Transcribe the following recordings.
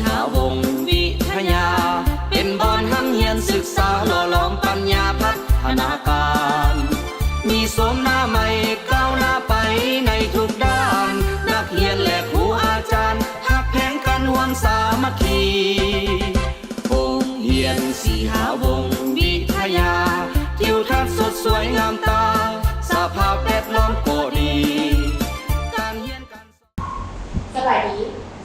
ຫາວົງວິທະຍາ ເປັນບ່ອນຮ່ຳຮຽນສຶກສາ ຫຼໍ່ຫຼອມປັນຍາພັດທະນາການ ມີໂສມໜ້າໃໝ່ກ້າວໜ້າໄປໃນທຸກດ້ານ ນັກຮຽນ ແລະ ຄູອາຈານ ຮັກແພງກັນຮ່ວມສາມັກຄີ ໂຮງຮຽນສີຫາວົງວິທະຍາ ທິວທັດສົດສວຍງາມຕາ ສະພາບແວດລ້ອມກໍດີ ການຮຽນການສອນ. ສະບາຍດີ.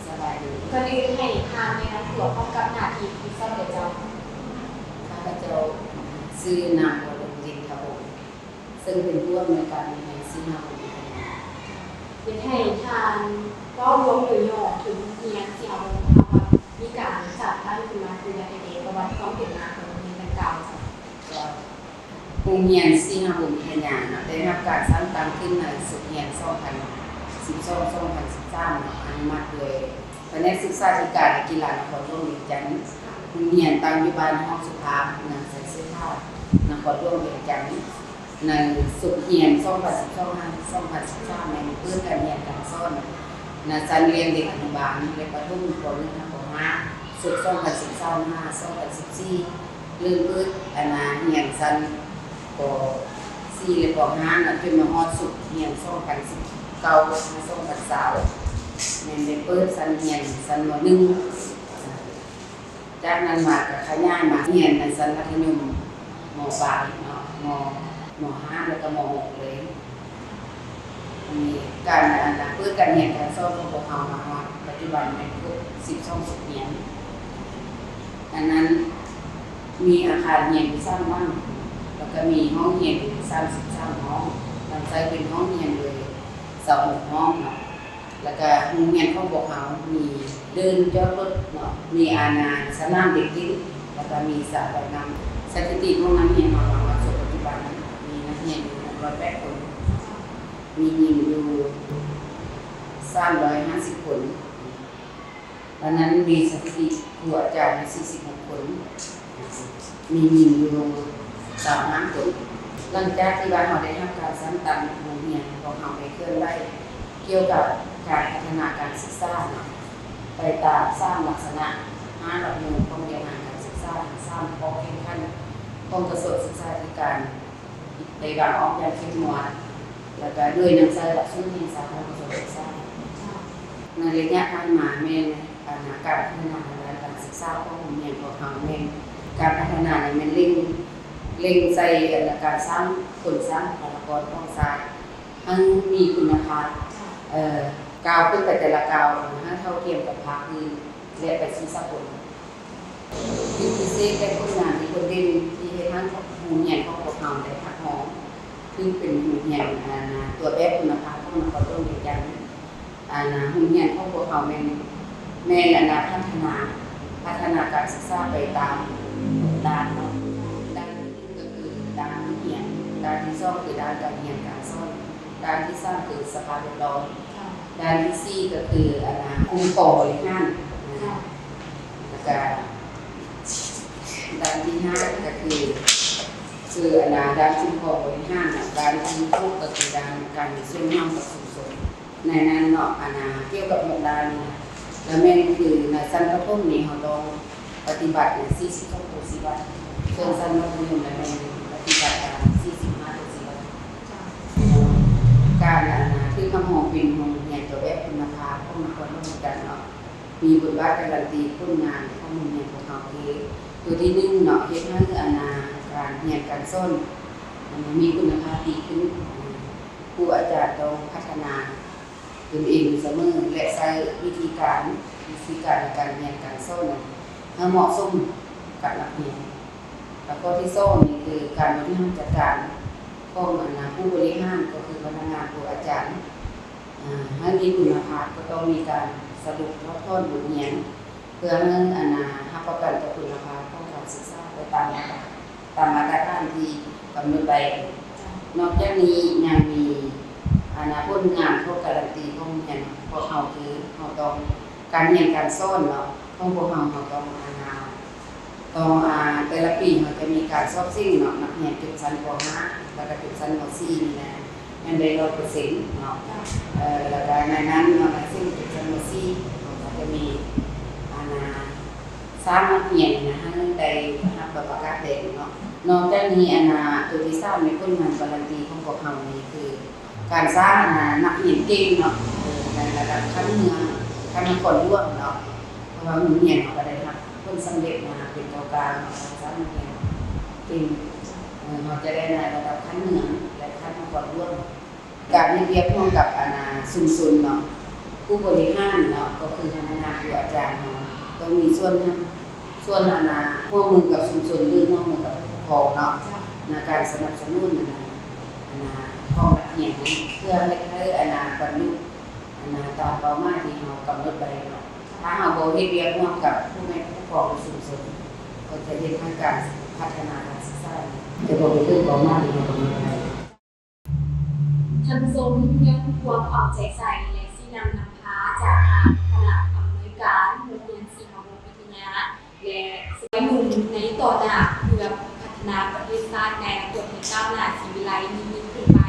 ສະບາຍດີ. ກ່ອນອື່ນໃຫ້ທ່ານແນະນຳຕົວພ້ອມກັບໜ້າທີ່ທີ່ຊອບແດ່ເຈົ້າ. ຂ້າພະເຈົ້າຊື່ນາງ ວໍລົງ ລິນທະວົງ ເຊິ່ງເປັນຜູ້ອຳນວຍການໂຮງຮຽນສີຫາວົງວິທະຍາ. ຢາກໃຫ້ທ່ານເວົ້າລວມໂດຍຫຍໍ້ເຖິງໂຮງຮຽນສີຫາວົງຂອງເຮົາວ່າ ມີການຈັດຕັ້ງຂຶ້ນມາຄືໃດ ແລະ ປະຫວັດຄວາມເປັນມາຂອງໂຮງຮຽນດັ່ງກ່າວ. ໂຮງຮຽນສີຫາວົງວິທະຍາເນາະ ໄດ້ຮັບການສ້າງຕັ້ງຂຶ້ນໃນສົກຮຽນສອງພັນສິບສອງ ສອງພັນສິບສາມເນາະ ອະນຸມັດໂດຍພະແນກສຶກສາທິການ ແລະ ກິລານະຄອນຫຼວງວຽງຈັນ. ໂຮງຮຽນຕັ້ງຢູ່ບ້ານຫ້ອງສຸພາ ເມືອງໄຊເສດຖາ ນະຄອນຫຼວງວຽງຈັນ. ໃນສົກຮຽນສອງພັນສິບສອງ ສອງພັນສິບສາມ ແມ່ນເປີດການຮຽນການສອນໃນຊັ້ນຮຽນເດັກອະນຸບານ ແລະ ປະຖົມ ປໍໜຶ່ງ ຫາ ປໍຫ້າ ສົກສອງພັນສິບສາມ ຫາ ສອງພັນສິບສີ່ ເລີ່ມເປີດ ອັນນາ ຮຽນຊັ້ນ ປໍສີ່ ແລະ ປໍຫ້າເນາະ ຈົນມາຮອດສົກຮຽນສອງພັນສິບເກົ້າ ຫາ ສອງພັນຊາວ ແມ່ນໄດ້ເປີດຊັ້ນຮຽນຊັ້ນ ມໍໜຶ່ງ. ຈາກນັ້ນມາກໍຂະຫຍາຍມາຮຽນໃນຊັ້ນມັດທະຍົມ ມໍປາຍເນາະ ມໍ ມໍຫ້າ ແລ້ວກໍ ມໍຫົກ ເລີຍ. ອັນນີ້ການ ອັນນາ ເປີດການຮຽນການສອນຂອງພວກເຮົາມາຮອດປັດຈຸບັນແມ່ນຄົບສິບສອງສົກຮຽນ. ອັນນັ້ນມີອາຄານຮຽນຢູ່ສາມຫຼັງ ແລ້ວກໍມີຫ້ອງຮຽນຢູ່ສາມສິບສາມຫ້ອງ ນຳໃຊ້ເປັນຫ້ອງຮຽນໂດຍຊາວຫົກຫ້ອງເນາະ. ແລ້ວກະໂຮງຮຽນຂອງພວກເຮົາມີເດີ່ນຈອດລົດເນາະ ມີອານາ ສະໜາມເດັກຫຼິ້ນ ແລ້ວກະມີສະວ່າຍນ້ຳ. ສະຖິຕິຂອງນັກຮຽນຂອງເຮົາ ມາຮອດປັດຈຸບັນ ມີນັກຮຽນຢູ່ໜຶ່ງຮ້ອຍແປດຄົນ ມີຍິງຢູ່ສາມຮ້ອຍຫ້າສິບຄົນ. ອັນນັ້ນມີສະຖິຕິຄູອາຈານຢູ່ສີ່ສິບຫົກຄົນ ມີຍິງຢູ່ຊາວຫ້າຄົນ. ຫຼັງຈາກທີ່ວ່າເຮົາໄດ້ຮັບການສ້າງຕັ້ງໂຮງຮຽນ ພວກເຮົາໄດ້ເຄື່ອນໄຫວກ່ຽວກັບການພັດທະນາການສຶກສາເນາະ ໄປຕາມສາມລັກສະນະ ຫ້າຫຼັກໝູ່ຂອງວຽກງານການສຶກສາ ສາມຂໍ້ແຂ່ງຂັນຂອງກະຊວງສຶກສາທິການ ໄດ້ວາງອອກຢ່າງເຂັ້ມງວດ ແລ້ວກະດ້ວຍນຳໃຊ້ຫຼັກສູດແຫ່ງຊາດຂອງກະຊວງສຶກສາ. ໃນໄລຍະຜ່ານມາແມ່ນ ອັນນາ ການພັດທະນາທາງດ້ານການສຶກສາຂອງໂຮງຮຽນຂອງເຮົາແມ່ນ ການພັດທະນານີ້ແມ່ນເລັ່ງ ເລັ່ງໃສ່ ອັນນາ ການສ້າງ ໂຄງສ້າງບຸກຄະລາກອນຂອງຊາດໃຫ້ມີຄຸນນະພາບ ເອີ ກ້າວຂຶ້ນໄປແຕ່ລະກ້າວ ໃຫ້ເທົ່າທຽມກັບພາກອື່ນ ແລະ ໄປສູ່ສາກົນ. ຈຸດພິເສດ ແລະ ຜົນງານທີ່ໂດດເດັ່ນ ທີ່ເຮັດໃຫ້ໂຮງຮຽນຂອງພວກເຮົາໄດ້ຮັບຮອງ ຖືເປັນໂຮງຮຽນ ອັນນາ ຕົວແບບຄຸນນະພາບຂອງນະຄອນຫຼວງວຽງຈັນ. ອັນນາ ໂຮງຮຽນຂອງພວກເຮົາແມ່ນ ແມ່ນ ອັນນາ ພັດທະນາ ພັດທະນາການສຶກສາໄປຕາມດ້ານເນາະ. ດ້ານທີໜຶ່ງກໍຄືດ້ານນັກຮຽນ, ດ້ານທີສອງຄືດ້ານການຮຽນການສອນ, ດ້ານທີສາມຄືສະພາບແວດລ້ອມ, ດ້ານທີສີ່ກໍຄື ອັນນາ ຄຸ້ມຄອງບໍລິຫານ ແລ້ວກະດ້ານທີຫ້າກໍຄື ຄື ອັນນາ ດ້ານຄຸ້ມຄອງບໍລິຫານ, ດ້ານທີຫົກກໍຄືດ້ານການມີສ່ວນຮ່ວມກັບຊຸມຊົນ. ໃນນັ້ນເນາະ ອັນນາ ກ່ຽວກັບຫົກດ້ານນີ້ນະ ລະແມ່ນຄືໃນຊັ້ນປະຖົມນີ້ເຮົາຕ້ອງປະຕິບັດສີ່ສິບສອງໂຕຊີວັດ, ສ່ວນຊັ້ນມັດທະຍົມລະແມ່ນປະຕິບັດຕາມສີ່ສິບຫ້າໂຕຊີວັດ. ການ ອັນນາ ຖືກຮັບຮອງເປັນໂຮງຮຽນຕົວແບບຄຸນນະພາບຂອງນະຄອນຫຼວງວຽງຈັນເນາະ ມີບົດບາດການันตีຜົນງານຂອງໂຮງຮຽນຂອງເຮົາ ຄື ໂຕທີໜຶ່ງເນາະ ເຮັດໃຫ້ ອັນນາ ການຮຽນການສອນ ອັນນາ ມີຄຸນນະພາບດີຂຶ້ນ. ຄູອາຈານຕ້ອງພັດທະນາຕົນເອງຢູ່ສະເໝີ ແລະ ໃຊ້ວິທີການ ວິທີການໃນການຮຽນການສອນນັ້ນໃຫ້ເໝາະສົມກັບນັກຮຽນ. ແລ້ວຂໍ້ທີສອງນີ້ຄືການບໍລິຫານຈັດການຂອງ ອັນນາ ຜູ້ບໍລິຫານ ກໍຄືພະນັກງານ ຄູອາຈານ ອາ ໃຫ້ມີຄຸນນະພາບ ກໍຕ້ອງມີການສະຫຼຸບຖອດຖອນບົດຮຽນ ເພື່ອໃຫ້ ອັນນາ ຮັບປະກັນຕໍ່ຄຸນນະພາບຂອງການສຶກສາໄປຕາມມາດຕະ ຕາມມາດຕະຖານທີ່ກຳນົດໄວ້. ນອກຈາກນີ້ຍັງມີ ອັນນາ ຜົນງານຂອງການันตีຂອງໂຮງຮຽນພວກເຮົາ ຄືເຮົາຕ້ອງ ການຮຽນການສອນເນາະ ຂອງພວກເຮົາ ເຮົາຕ້ອງ ອັນນາ ຕ້ອງ ອາ ແຕ່ລະປີເຮົາຈະມີການສອບເສັງເນາະ ນັກຮຽນຈົບຊັ້ນ ປໍຫ້າ ແລ້ວກະຈົບຊັ້ນ ມໍສີ່ ນີ້ນະ ແມ່ນໄດ້ຮ້ອຍເປີເຊັນເນາະ. ເອີ ແລ້ວກະໃນນັ້ນເນາະ ໃນເສັງຈົບຊັ້ນ ມໍສີ່ ເຮົາກະຈະມີ ອັນນາ ສ້າງນັກຮຽນນະ ໃຫ້ໄດ້ຮັບໃບປະກາດແດງເນາະ. ນອກຈາກນີ້ ອັນນະ ໂຕທີສາມ ໃນຜົນງານກາຣັນຕີຂອງພວກເຮົານີ້ ຄືການສ້າງ ອັນນະ ນັກຮຽນເກັ່ງເນາະ ເອີ ໃນລະດັບຂັ້ນເມືອງ, ຂັ້ນນະຄອນຫຼວງເນາະ. ເພາະວ່າໂຮງຮຽນເຮົາກໍໄດ້ຮັບຜົນສຳເລັດມາເປັນເກົ່າກ້າວເນາະ ການສ້າງນັກຮຽນເກັ່ງ ເອີ ເຮົາຈະໄດ້ໃນລະດັບຂັ້ນເມືອງ ແລະ ຂັ້ນນະຄອນຫຼວງ. ການເຮັດວຽກຮ່ວມກັບ ອັນນາ ຊຸມຊົນເນາະ, ຜູ້ບໍລິຫານເນາະ ກໍຄືພະນັກງານ, ຄູອາຈານເຮົາຕ້ອງມີສ່ວນຮັບ, ສ່ວນ ອັນນາ ຮ່ວມມືກັບຊຸມຊົນ ຫຼື ຮ່ວມມືກັບຜູ້ປົກຄອງເນາະ ໃນການສະໜັບສະໜູນ ອັນນາ ອັນນາ ຂອງນັກຮຽນ ເພື່ອເຮັດໃຫ້ ອັນນາ ບັນລຸ ອັນນາ ຕາມເປົ້າໝາຍທີ່ເຮົາກຳນົດໄວ້ເນາະ. ຖ້າເຮົາບໍ່ເຮັດວຽກຮ່ວມກັບຜູ້ແມ່ນຜູ້ປົກຄອງ ຫຼື ຊຸມຊົນ ກໍຈະເຮັດໃຫ້ການພັດທະນາການສຶກສາຈະບໍ່ໄປເຖິງເປົ້າໝາຍທີ່ເຮົາກຳນົດໄວ້. ທ່ານຜູ້ຊົມ ຍ້ອນຄວາມເອົາໃຈໃສ່ ແລະ ຊີ້ນຳນຳພາຈາກທາງຄະນະອຳນວຍການໂຮງຮຽນສີຫາວົງວິທະຍາ ແລະ ຊາຍໜຸ່ມໃນຕໍ່ໜ້າ ເພື່ອພັດທະນາປະເທດຊາດໃນອະນາຄົດໃຫ້ກ້າວໜ້າສີວິໄລຍິ່ງໆຂຶ້ນໄປ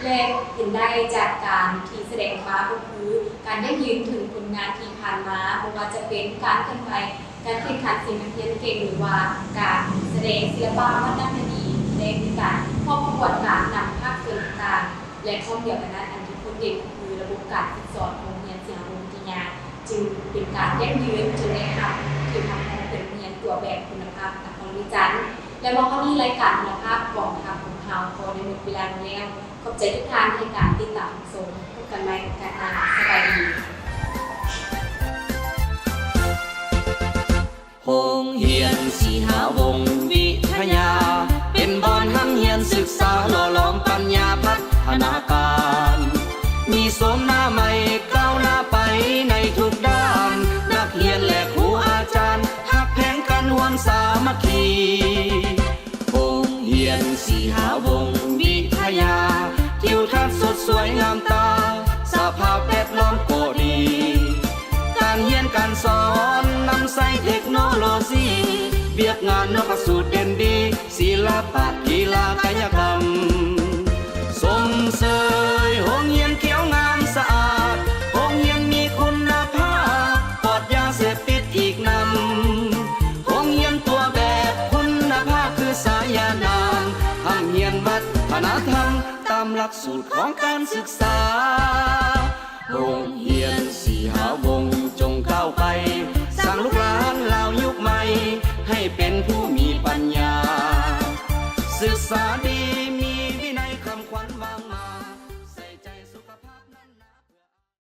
ແລະ ເຫັນໄດ້ຈາກການທີ່ສະແດງອອກມາ ກໍຄືການຢັ້ງຢືນເຖິງຜົນງານທີ່ຜ່ານມາ, ບໍ່ວ່າຈະເປັນການເຄື່ອນໄຫວ ການແຂ່ງຂັນເສັງນັກຮຽນເກັ່ງ ຫຼືວ່າການສະແດງສິລະປະວັນນະຄະດີ ແລະ ມີການຮວມຂະບວນການນຳພາກສ່ວນຕ່າງໆ ແລະ ພ້ອມດຽວກັນນັ້ນ ອັນທີ່ໂດດເດັ່ນກໍຄືລະບົບການຝຶກສອນໂຮງຮຽນສີຫາວົງວິທະຍາ ຈຶ່ງເປັນການຢັ້ງຢືນ ຈຶ່ງໄດ້ຮັບ ຖືກຮັບຮອງເປັນໂຮງຮຽນຕົວແບບຄຸນນະພາບນະຄອນຫຼວງວຽງຈັນ. ແລະ ມາຮອດນີ້ ລາຍການຄຸນນະພາບກອງທັບຂອງເຮົາກໍໄດ້ໝົດເວລາລົງແລ້ວ. ຂອບໃຈທຸກທ່ານໃຫ້ການຕິດຕາມຮັບຊົມ. ພົບກັນໃໝ່ໂອກາດໜ້າ. ສະບາຍດີ. ໂຮງຮຽນສີຫາວົງວິທະຍາ ເປັນບ່ອນຮ່ຳຮຽນສຶກສາ ຫຼໍ່ຫຼອມປັນຍາພັດທະນາການ ມີໂສມໜ້າໃໝ່ກ້າວໜ້າໄປໃນທຸກດ້ານ ນັກຮຽນ ແລະ ຄູອາຈານ ຮັກແພງກັນຮ່ວມສາມັກຄີ. ໂຮງຮຽນສີຫາວົງວິທະຍາ ທິວທັດສົດສວຍງາມຕາ ສະພາບແວດລ້ອມກໍດີ ການຮຽນການສອນນຳໃຊ້ເທັກໂນໂລຊີ ວຽກງານນອກພາກສູດເດັ່ນດີ ສິລະປະ ກິລາ ກາຍະກຳ ຊົມເຊີຍໂຮງຮຽນຂຽວງາມສະອາດ ໂຮງຮຽນມີຄຸນນະພາບ ປອດຢາເສບຕິດອີກນຳ ໂຮງຮຽນຕົວແບບຄຸນນະພາບຄືສາຍານາມ ຮ່ຳຮຽນວັດທະນະທຳ ຕາມຫຼັກສູດຂອງການສຶກສາ. ໂຮງຮຽນສີຫາວົງ ຈົ່ງກ້າວໄປ ສ້າງລູກຫຼານລາວຍຸກໃໝ່ ໃຫ້ເປັນຜູ້ມີປັນຍາ ສຶກສາດີ